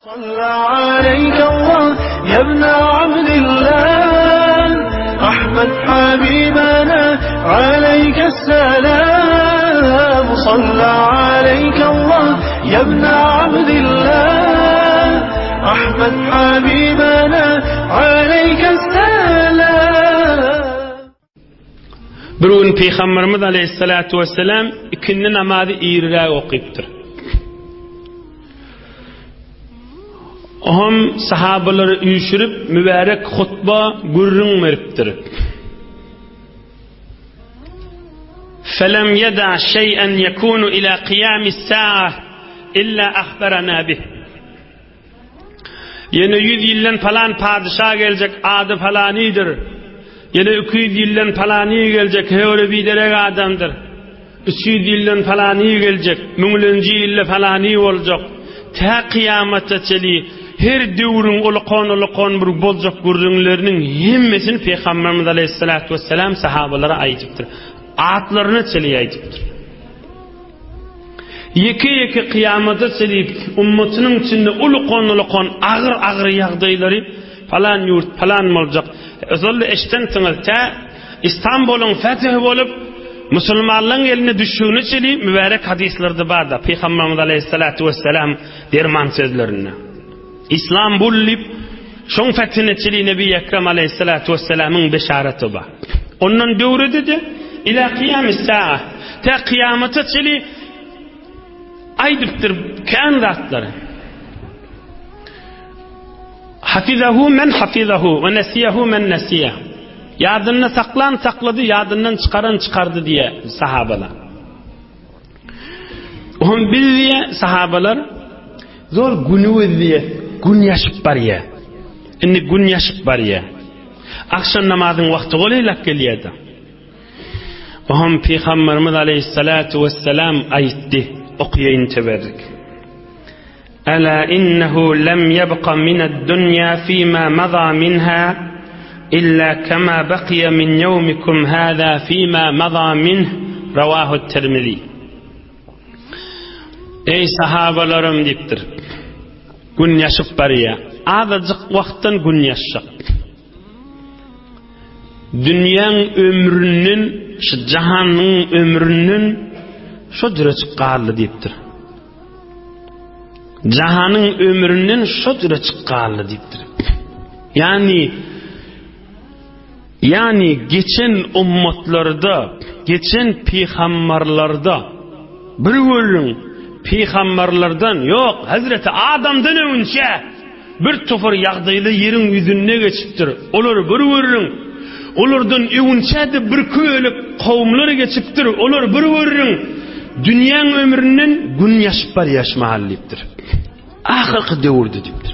Salla aleýke Allah ýa ibne Abdillah Ahmed habibana aleýke salam Salla aleýke Allah ýa ibne Abdillah Ahmed habibana aleýke salam Bir gün Pygamberimiz aleyhissalatu vesselam ikindi namazy iriräk okypdyr. Ohm sahabalary üýşürip mübärek hutba gürrüň beripdir. Felem yeda şey'en yekunu ila qiyamis sa'a illa ahbarana bih. Ýene ýüz ýyldan palan padyşa geljek, ady palanydyr. Ýene 200 ýyldan palany geljek, höwre biderek adamdyr. 300 ýyldan palany geljek, müňlenji ýylda palany boljak. Tä kyýamata çenli her döwrüň ulkan-ulkan bir boljak gürrüňleriniň hemmesini Pygamberimiz aleyhissalatu vesselam sahabalara aýdypdyr. Atlaryna çenli aýdypdyr. Ýeke-ýeke kyýamata çenli ummatynyň içinde ulukan-ulukan agyr-agyr ýagdaýlary palan ýurt palan boljak. Ozal-da eşdensiňiz, tä Istanbulyň fetih bolup, musulmanlaryň eline düşjegine çenli mübärek hadyslarda bar-da, Pygamberimiz aleýhissalatu wesselam derman sözlerinde. Islambul diýip, şoň fethine çenli Nebi Ekrem aleýhissalatu wesselamyň beşaraty bar. Ondan döwrede-de ila kyýamis sa'a, tä kyýamata çenli aýdypdyr kän zatlary. Hafizahu men hafizahu we nesiyahu men nesiya. Ýadynda saklan saklady, ýadyndan çykaran çykardy diýe sahabalar. Ohm biz diýe sahabalar zor güni gözleýär, gün ýaşyp barýar. Indi gün ýaşyp barýar. Agşam namazyň wagty golaýlap gelýärdi. Ohm Pygamberimiz aleyhissalatu vesselam aýtdy, okaýyn teberrik. Ala innehu lem ýebka mined-dunýa fima maza minha illa kema bakiýe min ýewmikum hâzâ fima maza minh Rawahu-Tirmizi. Eý sahabalarym diýipdir. Gün ýaşyp barýar. Azajyk wagtdan gün ýaşjak. Dünýäň ömründen, şu jahanyň ömründen şo jüreçik galdy diýipdir. Jahanyň ömründen şo jüreçik galdy diýipdir. Ýagny ýagny geçen ummatlarda, geçen pygamberlerde bir gürrüň pygamberlerden ýok, Hazreti Adamdan öňünçä Bir topar ýagdaýlar ýeriň ýüzünde geçipdir. Olar bir gürrüň. Olardan öňünçä-de birki bölek kowumlar geçipdir. Olar bir gürrüň. Dünýäň ömründen gün ýaşyp barýar şu mahal diýipdir. Ahyrky döwürde diýipdir.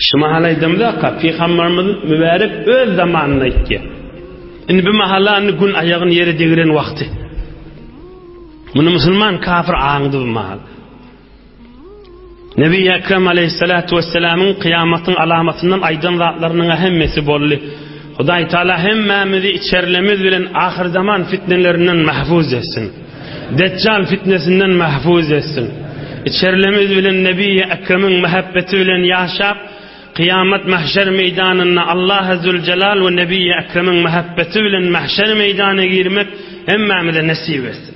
Şu mahal aýdamyzaka Pygamberimiz mübärek öz zamanynda aýtýar. Indi bu mahala indi gün aýagyny ýere degiren wagty. Muny musulman kafir aňdy bu mahal. Nebi Ekrem aleyhissalatu vesselamyň kyýamatyň alamatyndan aýdan zatlarynyň hemmesi boldy. Hudaý Taala hemmämizi içerlemiz bilen ahyr zaman fitnelerinden mahfuz etsin. Deccal fitnesinden mahfuz etsin. İçerlemiz bilen Nebi Ekremiň muhabbeti bilen ýaşap, kyýamat mahşer meýdanynda Allah Zülcelal we Nebi Ekremiň muhabbeti bilen mahşer meýdana girmek hemmämize nesip etsin.